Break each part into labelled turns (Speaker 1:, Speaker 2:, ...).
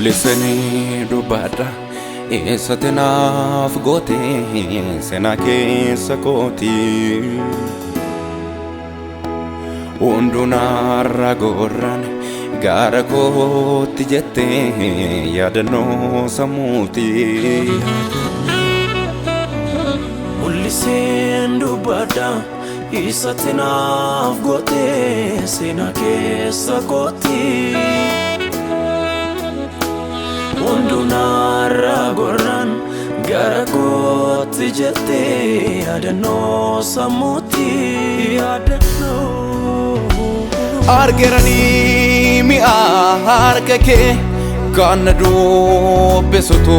Speaker 1: Mul'isanii dubbadha eessatti naaf goote seenaa keessa kooti. Hundunaarra gorraan gaara kootti jette yaadannoo sammuuti.
Speaker 2: Mul'iseen dubbadha isatti naaf goote seenaa keessa kooti. Hundunaarra gorraan gara kootti jette yaadannoo sammuuti. Yaadannoo.
Speaker 1: Argeranii mi'a harka kee kan na dubbisutu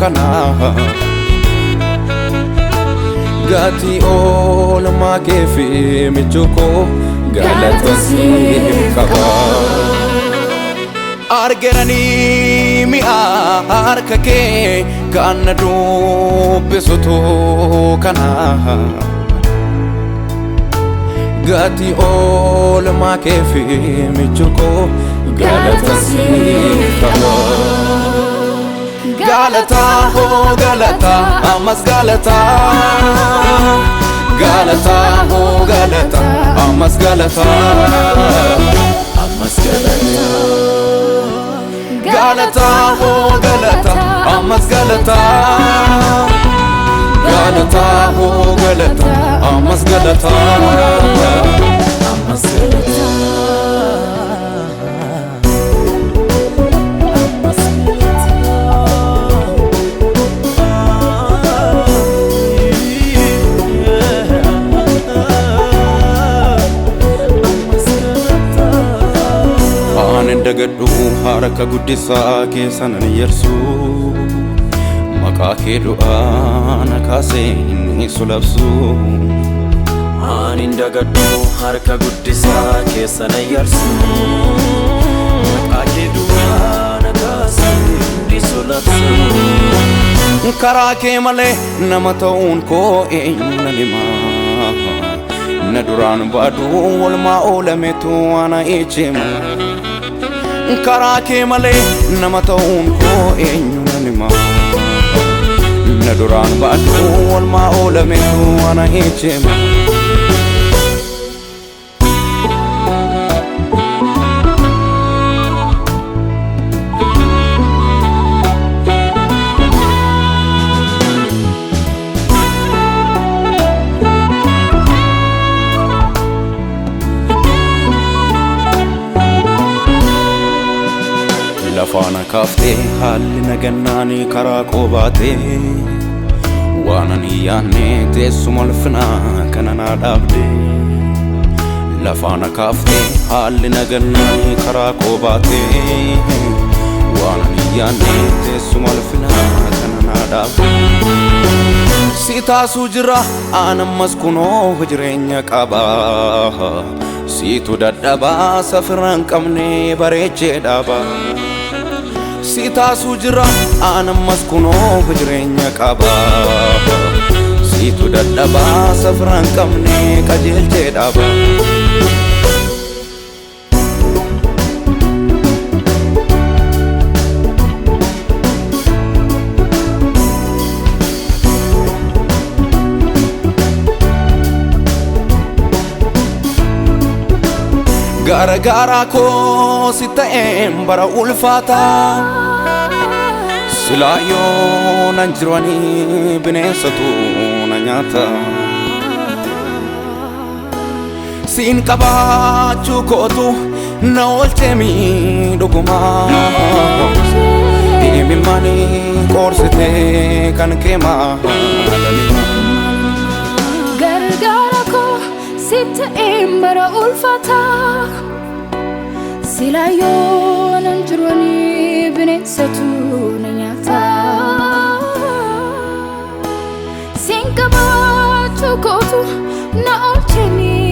Speaker 1: kana. Gatii oolmaa kee fi michuu koo galata siif qaba. Argeranii mi'a harka kee kan na dubbisutu kana. Gatii oolmaa kee fi michuu koo galata siif qaba. Galataa hoo galataa ammas galataa. Galataa hoo galataa ammas galataa.
Speaker 2: Ammas galataa.
Speaker 1: Galataa hoo galataa ammas galataa. Galataa hoo galataa ammas galataa.
Speaker 2: Ammas galataa. Ammas galataa. Ammas galataa.
Speaker 1: Ani dagadhu harka guddisaa keessa nan yersu. Maqaa kee du'aa na kaasee inni sulabsu.
Speaker 2: Ani hin dagadhu harka guddisaa keessa na yarsu. Maqaa kee du'aa na kaasee inni sulabsu.
Speaker 1: Karaa kee malee nama ta'uun koo eenyu nan hima. Na duraan baaduu olmaa oolametu ana ijima. Karaa kee malee nama ta'uun koo eenyu nan hima. Na duraan baaduu olmaa oolametu ana ijima. Lafaana kaaftee haalli nagannaanii karaa qoobaatee waan ani yaanne teessuma ulfinaa kana naa dhaabde. Lafaana kaaftee haalli nagannaanii karaa qoobaatee waan ani yaanne teessuma ulfinaa kana naa dhaabde. Si taasuu jira aan ammas kunoo jireenya qaba. Siitu dadhabaa safira hin qabne bareechee dhaaba. Si taasuu jira aan ammas kunoo jireenya qaba. Siitu dadhabaa safira hin qabne qajeelchee dhaaba. Gara garaa koo si ta'een bara ulfaataa. Silaa yoo nan jiranii bineensatu na nyaata. Siin qabaachuu kootu na oolchee dhugumaa. Imimmaanii qoorsitee kan kee maalanii.
Speaker 3: Gargaara koo si ta'een bara ulfaataa. Silaa yoo nan jiranii bineensatu na nyaata. Siin qabaachuu kootu na oolchee.